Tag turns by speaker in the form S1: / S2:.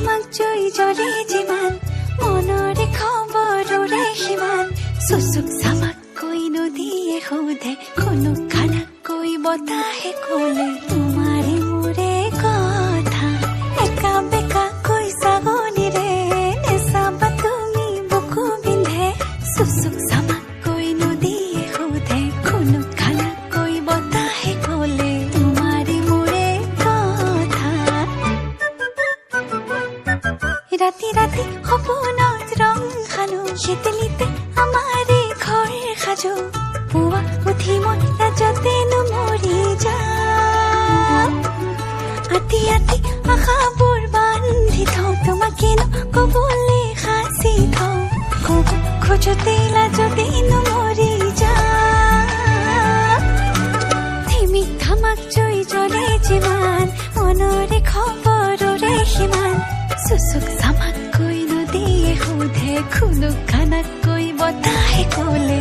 S1: ধামাক জুই জ্বলে যিমান, মনৰে খবৰৰে সিমান। চুচুক চামাককৈ নদীয়ে সোধে, খুনুক খানাকৈ বতাহে ক'লে তোমাৰে মোৰে কথা। একা বেকাকৈ ছাগলীৰে নেচাবা তুমি বুকু বিন্ধে। চুচুক চামাককৈ নদীয়ে সোধে, খুনুক খানাকৈ বতাহে ক'লে তোমাৰে মোৰে কথা। ৰাতি ৰাতি সপোনত ৰং সানো, শেতেলিতে আমাৰে ঘৰ সাজো। পুৱা উঠি মই লাজতেনো মৰি যাম। আতি আতি আশাবোৰ বান্ধি থওঁ, তোমাকেনো কবলে সাঁচি থওঁ। কব খোজোতে লাজতেনো মৰি যাম। ধিমিক ধামাক জুই জ্বলে যিমান, মনৰে খবৰৰে সিমান। চুচুক চামাককৈ নদীয়ে সোধে, খুনুক খানাকৈ বতাহে ক'লে।